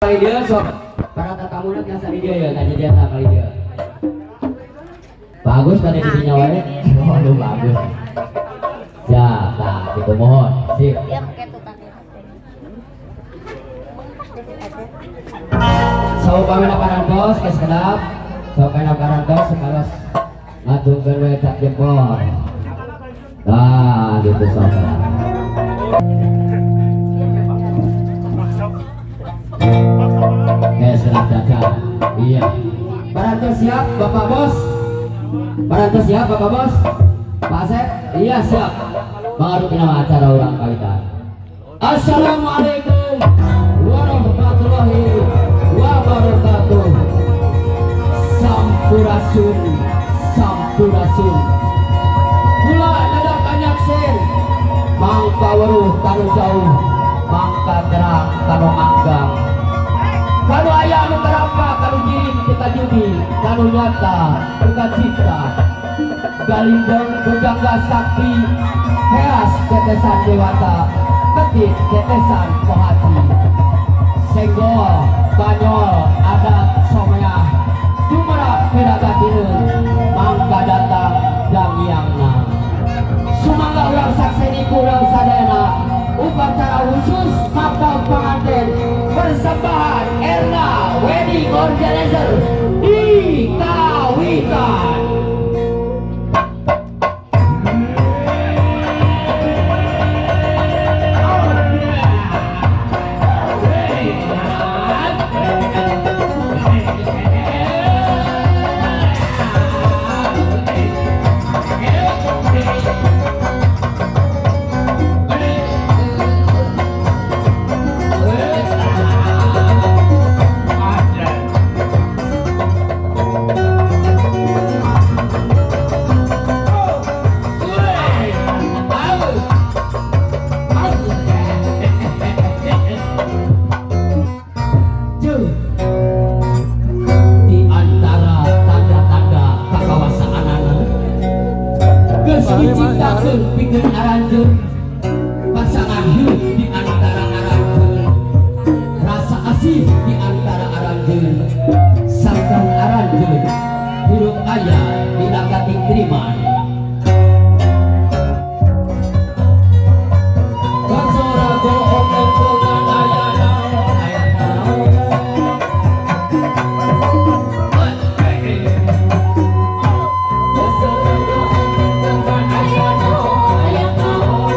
Kali dia sok para tamu biasa di dia ya tadi dia tak kali dia bagus kan di dinya wae. Waduh, bagus ya. Nah, gitu, mohon sip. Saupamina parantos geus kedap, saupamina parantos separos ngacungkeun we cap jempol. Nah, gitu sok. Geus kedap caca. Iya. Parantos siap, Bapak Bos? Parantos siap, Bapak Bos? Pak Asep? Iya, siap. Mangarupina acara urang kawitan. Assalamualaikum warahmatullahi wabarakatuh. Sampurasun, sampurasun. Kula nada panyaksen, mangka weruh kanu jauh, mangka terang kanu manggang. Kanu aya anu karampa, kanu jirim kita judi, kanu nyata duka cipta. Galindong bujangga sakti, heas tetesan dewata, ketik tetesan kohati. Senggol, banyol, adat someah, jumerak pedagatineun, mangka datang dangiangna. Sumangga urang sakseni kurang sadayana upacara khusus mapag panganten persembahan Erna Wedding Organizer di Kawitan. Di antara tanda-tanda kakawasaanana geus diciptakeun pikeun aranjeun pasangan hirup di antara aranjeun, rasa asih di antara aranjeun, sangkan aranjeun hirup aya dina katingkriman. Kasora goong lengkeungan aya naon, aya naon. Kasora goong lengkeungan aya naon, aya naon.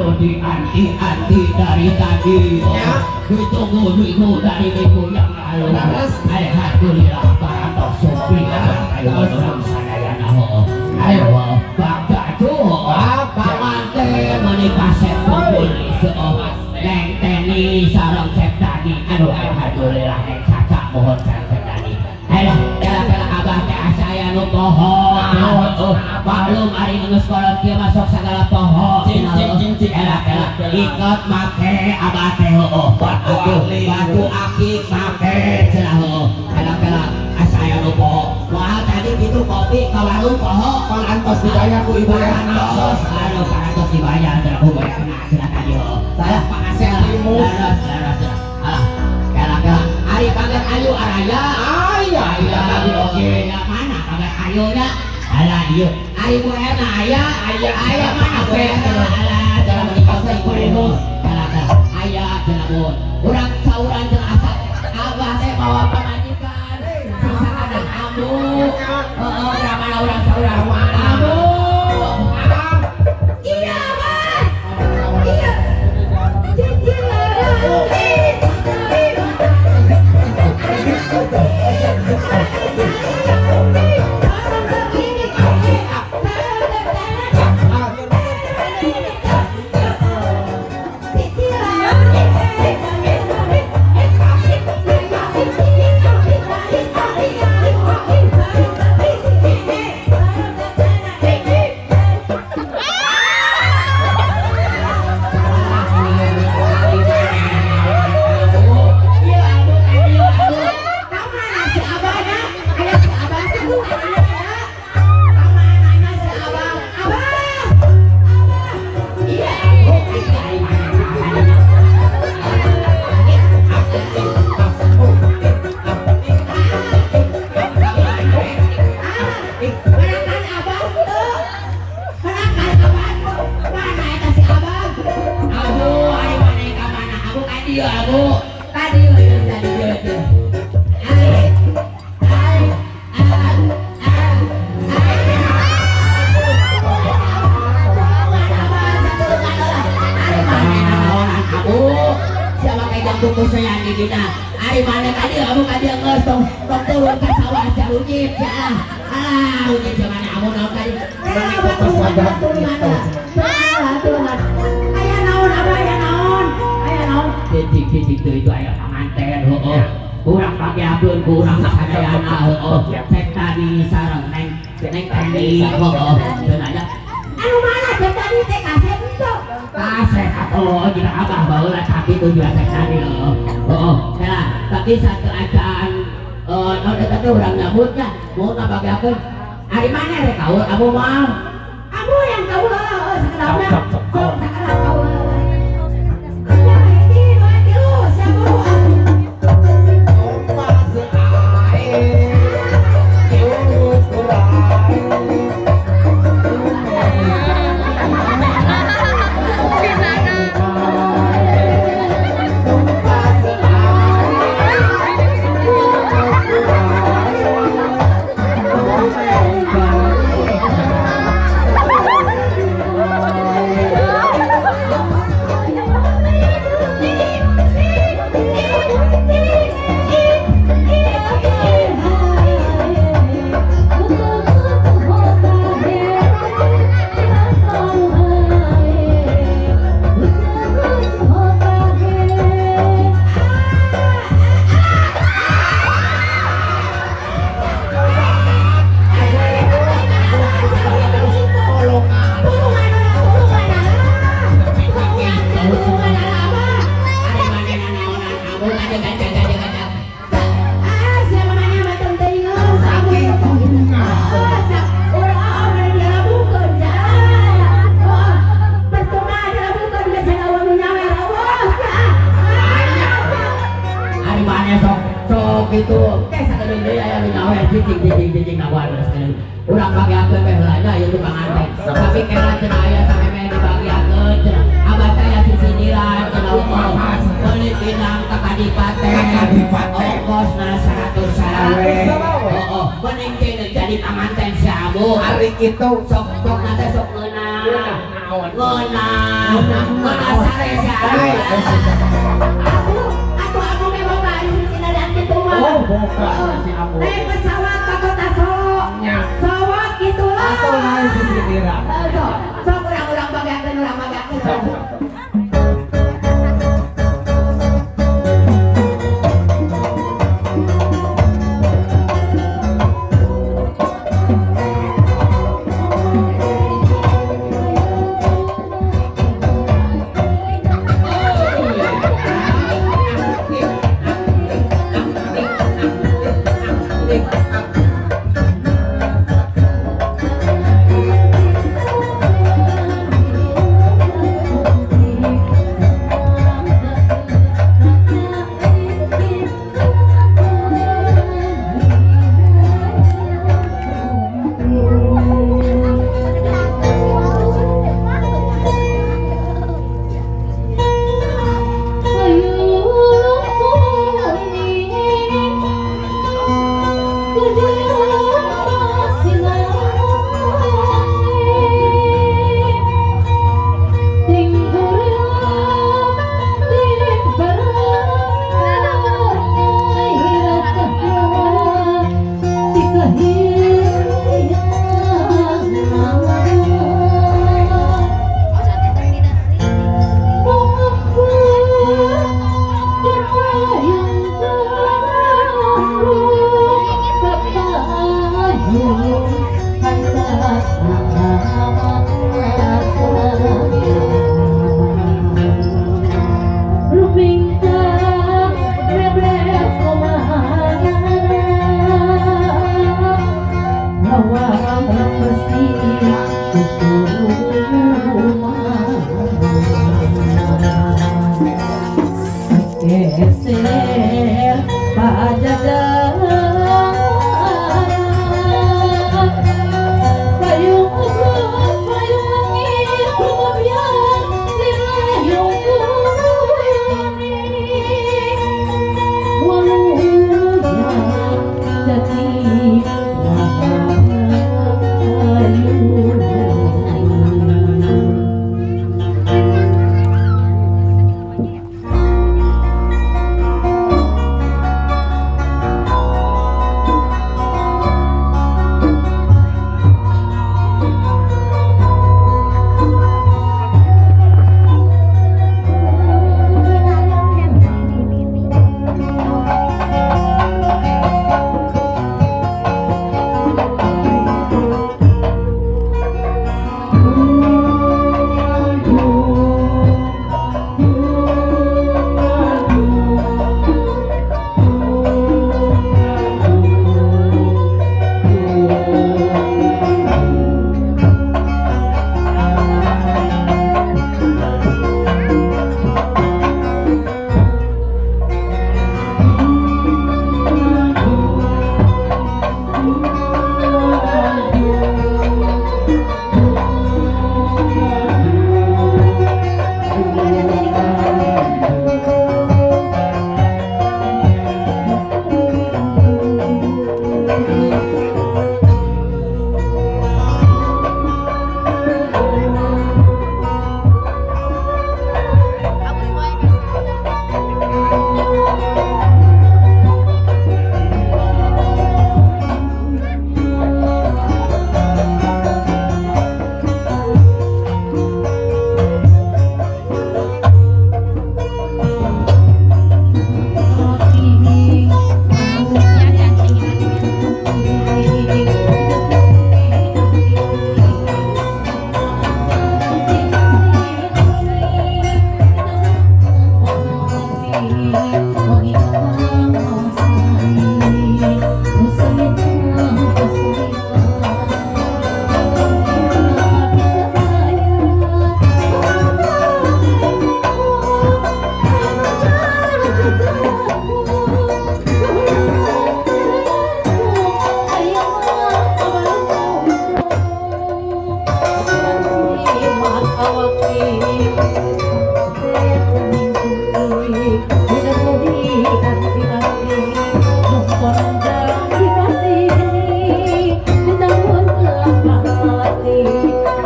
Aduh, dianti-anti dari tadi. Ya. Ditunggu-tunggu dari minggu yang lalu. Leres. Alhamdulillah parantos sumping. Ayo urang sadayana heueuh. Ayo Bagja tuh. Panganten meuni kasep kumpul heueuh. Neng Teni sareng Cep Dani. Aduh, alhamdulillah Neng Caca mohon sareng Cep Dani. Ayo kela-kela abah teh asa aya nu poho. Heueuh. Maklum ari geus kolot kieu masuk sagala poho. Cing, cing, cing, cing. Kela-kela iket make abah teh heueuh. Batu Aduh, ahli. batu akik make cenah heueuh. Kela-kela asa aya nu poho. Wah, tadi gitu kopi ka warung poho. Parantos dibayar ku Ibu Erna. Parantos, aduh, parantos dibayar cenah ku bayar cenah tadi heueuh. Salah Pak Asep Limus. Leres, leres, leres. Alah, kela-kela ari pagar ayu araya. Aya, Aya, tadi oge. Ya mana pagar ayu nya? Alah ieu. Ari Bu Erna aya, Aya. aya mana Bu Erna? Alah, cenah meuni kopi ku Limus. Kela-kela aya cenah mun. Urang sauran cenah asa abah teh mawa pamajikan. Sing sakadang ambu. Heeh, urang mana urang sauran. Ambu. Iya, Abah. Iya. Cici larang. Iya ambu, iya ambu. Kamana si abahnya? Aya si abah tuh, aya. Kamanana si abah? Abah. Iya ambu, iya mana? Menakan abah tuh. Menakan abah tuh. Mana eta si abah? Abu, ari mana ka mana? Abu ka dieu abu. Ka dieu ieu tadi dieu dieu. Ai. Ai. Ai. Ai. Mana abah satulungan heula. Ari mana naonan abu? Siapa pegang buku saya di dina? Ari mana ka dieu abu ka dieu geus tong tong turun ka sawah sia rujit sia ah. Alah, rujit sia mana abu naon tadi? Abah tulungan, tulungan, tulungan, tulungan. Aya naon, abah, aya naon, aya naon. Cicing-cicing teu itu aya panganten heueuh. Urang pageakeun ku urang sadayana heueuh. Cek tadi sareng Neng Neng Teni heueuh. Cenah nya Anu mana cek tadi teh kasep itu? kasep atuh jika abah baheula tapi itu juga cek tadi heueuh. Heueuh. Kela tapi satu acan naon eta teh urang nyambutnya mun ngabageakeun ari mana rek kaul abu moal. Abu yang kaul heeh sakedapna. Sok, sok, sok. Sok sakedap kaul. Ya hiji dua tilu siapa Tumpas air, terus berair. Tumpas air, terus berair. Tolongan. Tulungan tulungan tulungan abah. Ari mana naonan abu ka dieu ka dieu ka dieu. Ah, siapa nanya macam teuing Saking tulungan. Oh, urang mana dilabukeun sia. Oh, percuma dilabukeun geus aya nu nyawer Allah sia. Ari mana sok sok gitu teh sakedeung deui aya nu nyawer cicing cicing cicing nawan geus urang bagiakeun teh heula nya ieu tukang antek tapi kera cenah aya sameme dibagiakeun cenah abah teh aya sisindiran cenah eueuh meuli pinang ka kadipaten Kadipaten. ongkosna 100 salawe heeh mending teh jadi panganten si abu Ari kitu sok sok na teh sok ngeunah Naon? ngeunah. Mana sare sare. Atuh aku ge boga sisi kitu mah. Oh, boga si Ambu. Naik pesawat ka kota Solo. Nya. Sawat kitu lah. Atuh lain sisi dira. Sok, sok urang-urang bagakeun urang bagakeun. Sok, sok, sok.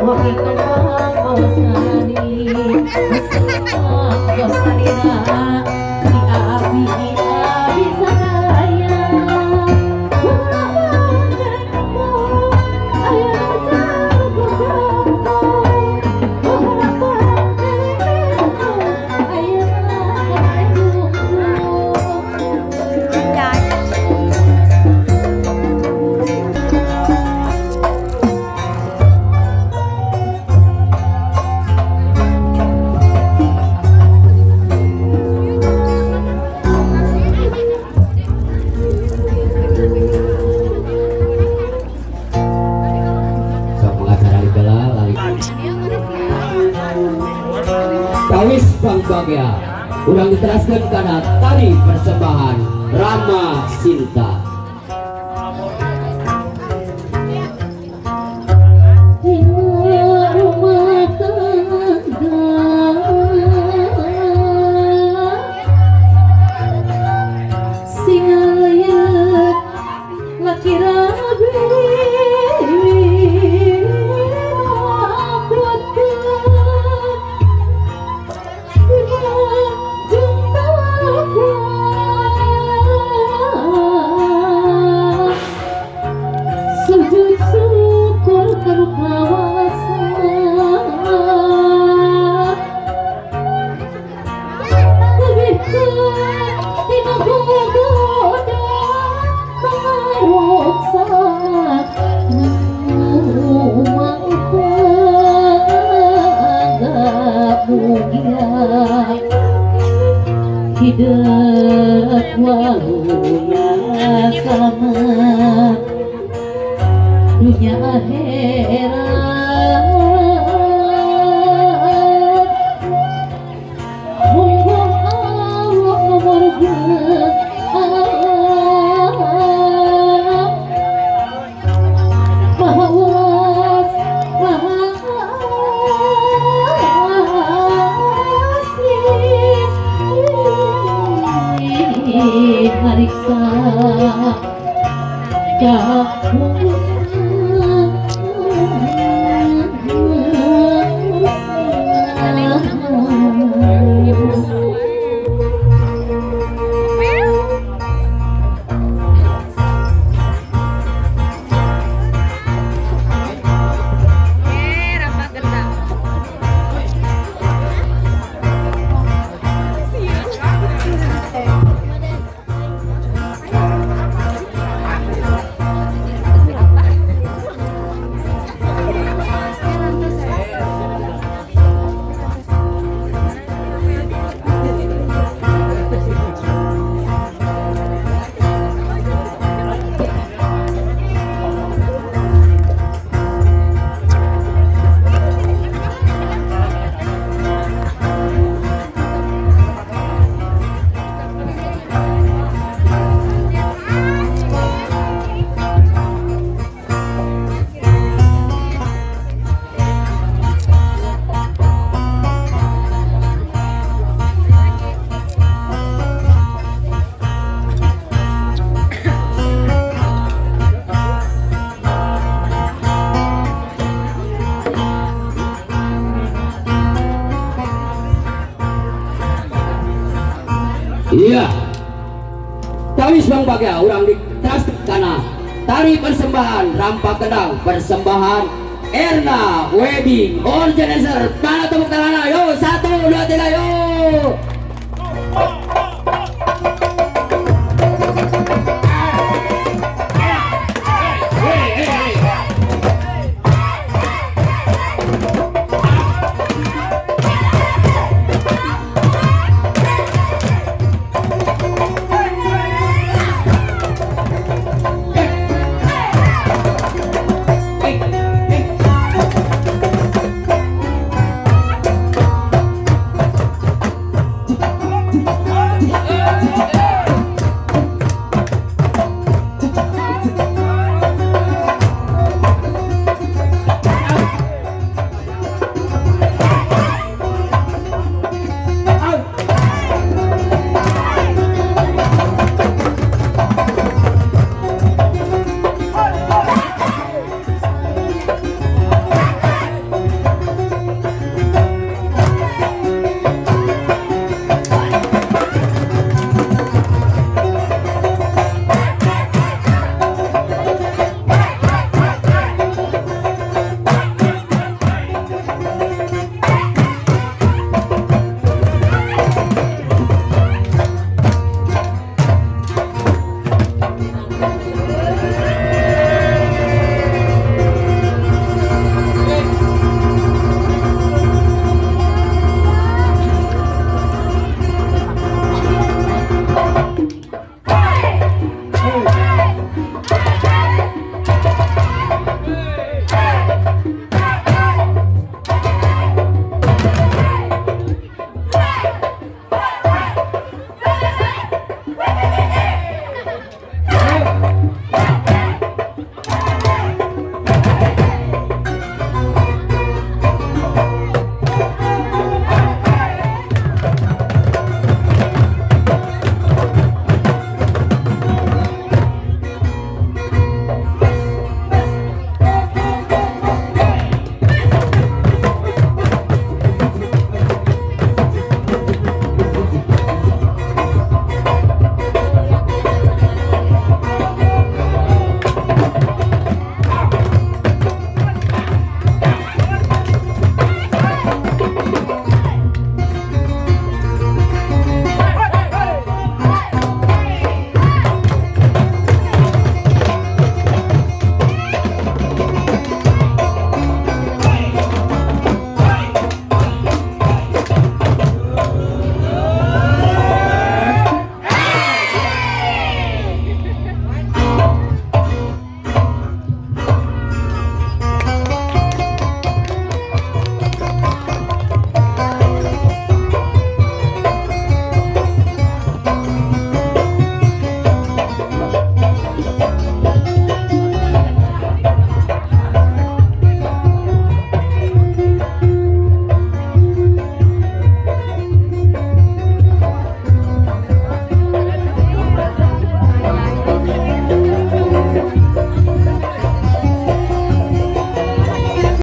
Wahai Sok pengacara bela lali. Kawis Bang Bagea urang diteraskan karena tari persembahan Rama Sinta. Dina rumah tangga sing aleut laki rabi sujud syukur ka Nu Kawasa, tebihkeun tina gogoda pangaruksak rumah tangga mugia hidup waluya selamat dunia akhirat. Mungguh Allah nomor alam, Maha was Maha asih mariksa. Iya. Tawis Bang Bagea urang diteras kana tari persembahan Rampak Kendang persembahan Erna Wedding Organizer. Mana tepuk tangan? Yo, 1, 2, 3, yo.